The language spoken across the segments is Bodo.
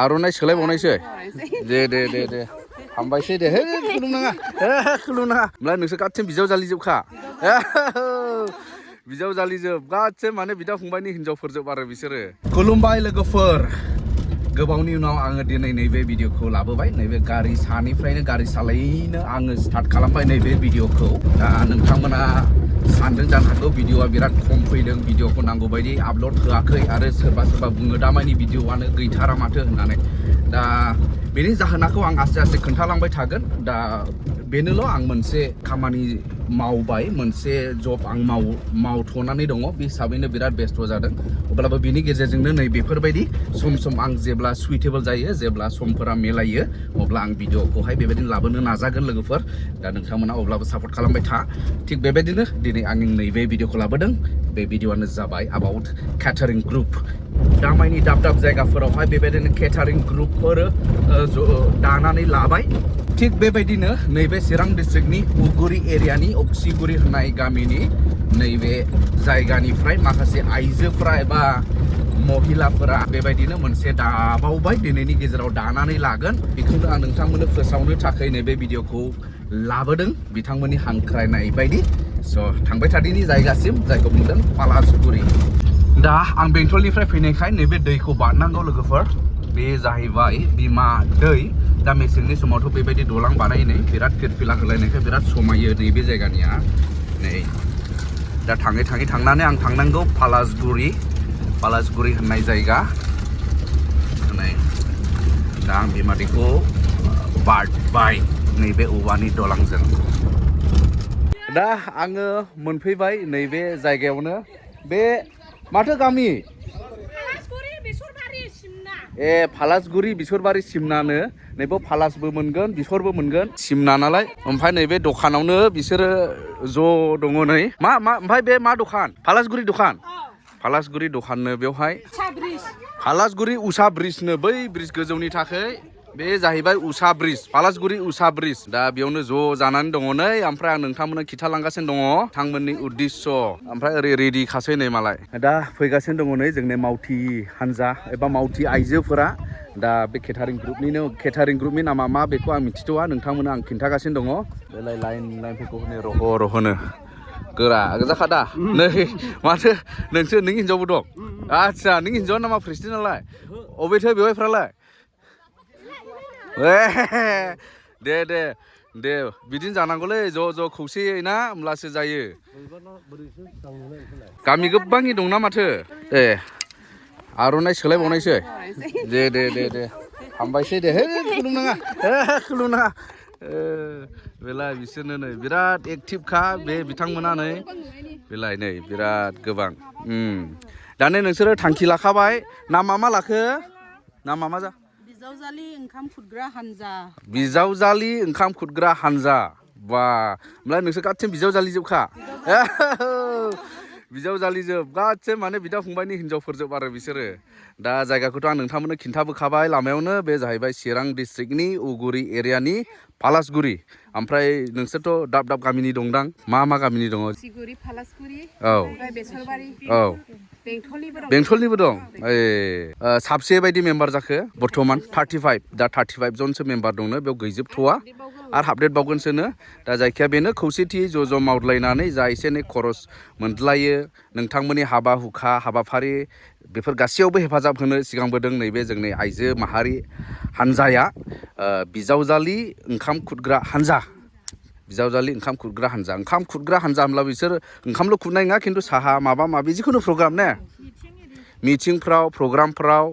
आर'नाइ सोलायबावनायसै दे हामबायसै दे हे खुलुमनाङा होमब्ला नोंसोर गासिबो बिजावजालिजोबखा बिजावजालिजोब गासिबो माने बिदा फंबायनि हिनजावफोरजोब आरो बिसोरो खुलुमबाय लोगोफोर गोबावनि उनाव आङो दिनै नैबे भिडिअखौ लाबोबाय नैबे गारि सानिफ्रायनो गारि सालायनो आङो स्टार्ट खालामबाय नैबे भिडिअखौ दा नोंथांमोना सानदों जानो हागौ भिडिअआ बिराद खम फैदों भिडिअखौ नांगौ बायदि आपल'ड होआखै आरो सोरबा बुङो दामानि भिडिअआनो गैथारा माथो होननानै दा बेनि जाहोनखौ आं आस्ते आस्ते खोन्थालांबाय थागोन दा बेनोल' आं मोनसे खामानि मावबाय मोनसे जब आं मावथ'नानै दङ बे हिसाबैनो बिराद बेस्थ' जादों अब्लाबो बिनि गेजेरजोंनो नै बेफोरबायदि सम आं जेब्ला सुइटेबल जायो जेब्ला समफोरा मिलायो अब्ला आं भिडिअखौहाय बेबायदिनो लाबोनो नाजागोन लोगोफोर दा नोंथांमोना अब्लाबो सापर्ट खालामबाय था थिग बेबायदिनो दिनै आं नैबे भिडिअखौ लाबोदों बे भिडिअआनो जाबाय अबाउट केटारिं ग्रुप दामायनि दाब जायगाफोरावहाय बेबायदिनो केटारिं ग्रुपफोर दानानै लाबाय थिग बेबायदिनो नैबे चिरां डिस्ट्रिक्टनि उगुरि एरियानि अक्सिगुरि होननाय गामिनि नैबे जायगानिफ्राय माखासे आइजोफोरा एबा महिलाफोरा बेबायदिनो मोनसे दाबावबाय दिनैनि गेजेराव दानानै लागोन बेखौनो आं नोंथांमोननो फोसावनो थाखाय नैबे भिडिअखौ लाबोदों बिथांमोननि हांख्रायनाय बायदि स' थांबाय थादिनि जायगासिम जायखौ बुंदों पालासगुरि दा आं बेंटलनिफ्राय फैनायखाय नैबे दैखौ बारनांगौ लोगोफोर बे जाहैबाय बिमा दै दा मेसेंनि समावथ' बेबायदि दलां बानायनाय बिराद फिरफिला होलायनायखाय बिराद समायो नैबे जायगानिया नै दा थांनानै आं थांनांगौ पालासगुरि होननाय जायगा नै दा आं बिमा दैखौ बारबाय नैबे औवानि दलांजों दा आङो मोनफैबाय नैबे जायगायावनो बे माथो गामि पालासगुरि बिसरबारि सिमनानो नैबे पालासबो मोनगोन बिसरबो मोनगोन सिमना नालाय ओमफ्राय नैबे दखानावनो बिसोरो ज' दङ नै मा ओमफ्राय बे मा दखान पालासगुरि दखाननो बेवहाय पालासगुरि उषा ब्रिजनो बै ब्रिज गोजौनि थाखाय बे जाहैबाय उषा ब्रिज पालासगुरि उषा ब्रिज दा बेयावनो ज' जानानै दङ नै ओमफ्राय आं नोंथांमोननो खिन्थालांगासिनो दङ बिथांमोननि उद्देश्य ओमफ्राय ओरै रेडि खासै नै मालाय दा फैगासिनो दङ नै जोंनि मावथि हान्जा एबा मावथि आइजोफोरा दा बे केटारिं ग्रुपनि नामा मा बेखौ आं मिथिथ'वा नोंथांमोननो आं खिन्थागासिनो दङ बेलाय लाइनफोरखौ होनो रह'नो गोरा जाखादा नै माथो नों हिनजावबो दं आदसा नों हिनजावा नामा प्रेसिडेन्टआलाय अबेथो बेवहायफ्रालाय दे बिदिनो जानांगौलै ज' खौसेयै ना होमब्लासो जायो गामि गोबांनि दंना माथो आर'नाइ सोलायबावनायसै दे हामबायसै दे हे खुलुमनाङा बेलाय बिसोरनो नै बिराद एक्टिभखा बे बिथांमोना नै बेलाय नै बिराद गोबां दानो नोंसोरो थांखि लाखाबाय नामा मा लाखो नामा मा जा बिजावजालि ओंखाम खुरग्रा हानजा बा होमब्ला नोंसोर गासिबो बिजावजालिजोबखा बिजावजालिजोब गासिबो माने बिदा फंबायनि हिनजावफोरजोब आरो बिसोरो दा जायगाखौथ' आं नोंथांमोननो खिन्थाबोखाबाय लामायावनो बे जाहैबाय चिरां डिस्ट्रिक्टनि उगुरि एरियानि पालासगुरि ओमफ्राय नोंसोरथ' दाब गामिनि दंदां मा गामिनि दङ बेंटलनिबो दं साबसे बायदि मेम्बार जाखो बर्थमान 35 दा 35 जनसो मेम्बार दंनो बेयाव गैजोबथ'वा आरो आपडेट बावगोनसोनो दा जायखिया बेनो खौसेथि ज' मावलायनानै जा एसे एनै खरस मोनलायो नोंथांमोननि हाबा हुखा हाबाफारि बेफोर गासैयावबो हेफाजाब होनो सिगांबोदों नैबे जोंनि आइजो माहारि हानजाया बिजावजालि ओंखाम खुरग्रा हानजा ओंखाम खुरग्रा हानजा होनब्ला बिसोर ओंखामल' खुरनाय नङा खिन्थु साहा माबा माबि जिखुनु प्रग्राम ने मिथिंफ्राव प्रग्रामफ्राव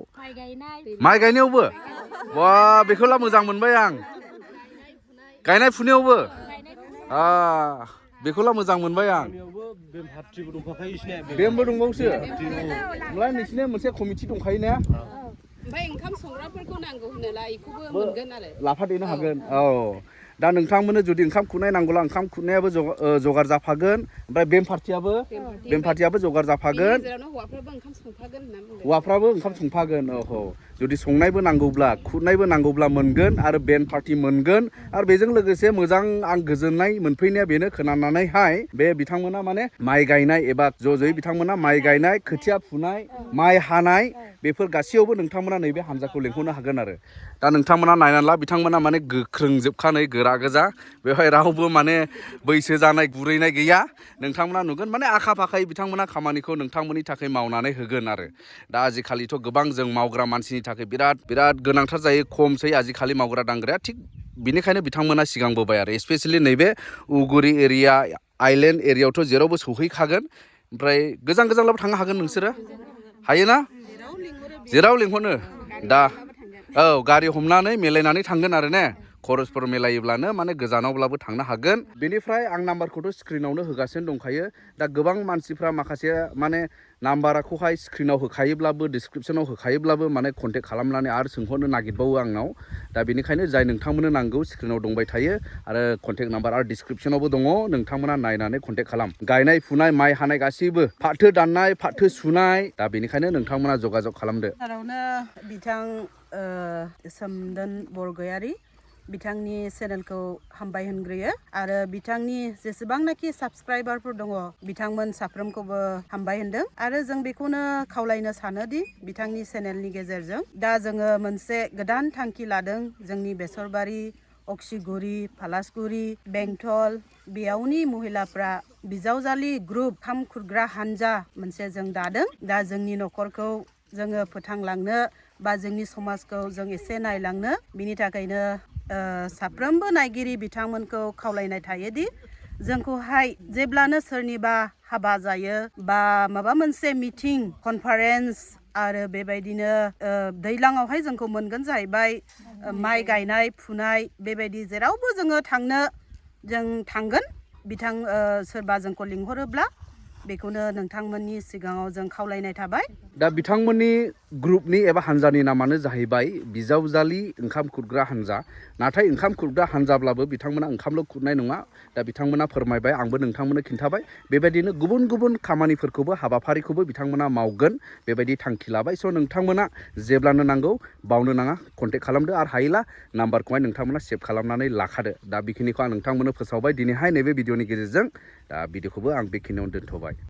माइ गायनायावबो वा बेखौला मोजां मोनबाय आं गायनाय फुनायावबो बेखौला मोजां मोनबाय आं बेमबो दंबावसो होमब्ला नोंसिना मोनसे कमिटि दंखायो ने ओमफ्राय ओंखाम संग्राफोरखौ नांगौ होनोला बेखौबो मोनगोन आरो लाफादेरनो हागोन दा नोंथांमोननो जुदि ओंखाम खुरनाय नांगौला ओंखाम खुरनायाबो जगार जाफागोन ओमफ्राय बेम पार्टियाबो जगार जाफागोन हौवाफ्राबो ओंखाम संफागोन जुदि संनायबो नांगौब्ला खुरनायबो नांगौब्ला मोनगोन आरो बेन्ड पार्टि मोनगोन आरो बेजों लोगोसे मोजां आं गोजोननाय मोनफैनाया बेनो खोनानानैहाय बे बिथांमोना माने माइ गायनाय एबा ज'ज'यै बिथांमोना माइ गायनाय खोथिया फुनाय माइ हानाय बेफोर गासैयावबो नोंथांमोना नैबे हानजाखौ लेंहरनो हागोन आरो दा नोंथांमोना नायनानै ला बिथांमोना माने गोख्रोंजोबखा नै गोरा गोजा बेवहाय रावबो माने बैसो जानाय गुरैनाय गैया नोंथांमोना नुगोन माने आखा फाखायै बिथांमोना खामानिखौ नोंथांमोननि थाखाय मावनानै होगोन आरो दा आजिखालिथ' गोबां जों मावग्रा मानसिनि थाखाय बिराद गोनांथार जायो खमसै आजिखालि मावग्रा दांग्राया थिग बिनिखायनो बिथांमोना सिगांबोबाय आरो स्पेसियेलि नैबे उगुरि एरिया आइलेण्ड एरियायावथ' जेरावबो सौहैखागोन ओमफ्राय गोजानब्लाबो थांनो हागोन नोंसोरो हायोना जेराव लिंहरनो दा औ गारि हमनानै मिलायनानै थांगोन आरो ने खरसफोर मिलायोब्लानो माने गोजानावब्लाबो थांनो हागोन बेनिफ्राय आं नाम्बारखौथ' स्क्रिनावनो होगासिनो दंखायो दा गोबां मानसिफ्रा माखासे माने नाम्बारखौहाय स्क्रिनाव होखायोब्लाबो डिसक्रिपसनाव होखायोब्लाबो माने कन्टेक्ट खालामनानै आरो सोंहरनो नागिरबावो आंनाव दा बेनिखायनो जाय नोंथांमोननो नांगौ स्क्रिनाव दंबाय थायो आरो कन्टेक्ट नाम्बार आरो डिसक्रिपसनावबो दङ नोंथांमोना नायनानै कन्टेक्ट खालाम गायनाय फुनाय माइ हानाय गासैबो फाथो दाननाय फाथो सुनाय दा बेनिखायनो नोंथांमोना जगाजग खालामदो बिथां सोमदोन बरगयारि बिथांनि चेनेलखौ हामबाय होनग्रोयो आरो बिथांनि जेसेबांनाखि साबस्क्राइबारफोर दङ बिथांमोन साफ्रोमखौबो हामबाय होनदों आरो जों बेखौनो खावलायनो सानोदि बिथांनि चेनेलनि गेजेरजों दा जोङो मोनसे गोदान थांखि लादों जोंनि बेसरबारि अक्सिगुरि फालासगुरि बेंटल बेयावनि महिलाफ्रा बिजावजालि ग्रुप ओंखाम खुरग्रा हानजा मोनसे जों दादों दा जोंनि न'खरखौ जोङो फोथांलांनो बा जोंनि समाजखौ जों एसे नायलांनो बिनि थाखायनो साफ्रोमबो नायगिरि बिथांमोनखौ खावलायनाय थायोदि जोंखौहाय जेब्लानो सोरनिबा हाबा जायो बा माबा मोनसे मिटिं कनफारेन्स आरो बेबायदिनो दैज्लाङावहाय जोंखौ मोनगोन जाहैबाय माइ गायनाय फुनाय बेबायदि जेरावबो जोङो थांनो जों थांगोन बिथां सोरबा जोंखौ लिंहरोब्ला बेखौनो नोंथांमोननि सिगाङाव जों खावलायनाय थाबाय दा बिथांमोननि ग्रुपनि एबा हानजानि नामानो जाहैबाय बिजावजालि ओंखाम खुरग्रा हानजा नाथाय ओंखाम खुरग्रा हानजाब्लाबो बिथांमोना ओंखामल' खुरनाय नङा दा बिथांमोना फोरमायबाय आंबो नोंथांमोननो खिन्थाबाय बेबायदिनो गुबुन खामानिफोरखौबो हाबाफारिखौबो बिथांमोना मावगोन बेबायदि थांखि लाबाय स' नोंथांमोना जेब्लानो नांगौ बावनो नाङा कन्टेक्ट खालामदो आरो हायोला नाम्बारखौहाय नोंथांमोना सेभ खालामनानै लाखादो दा बेखिनिखौ आं नोंथांमोननो फोसावबाय दिनैहाय नैबे भिडिअनि गेजेरजों दा भिडिअखौबो आं बेखिनियावनो दोनथ'बाय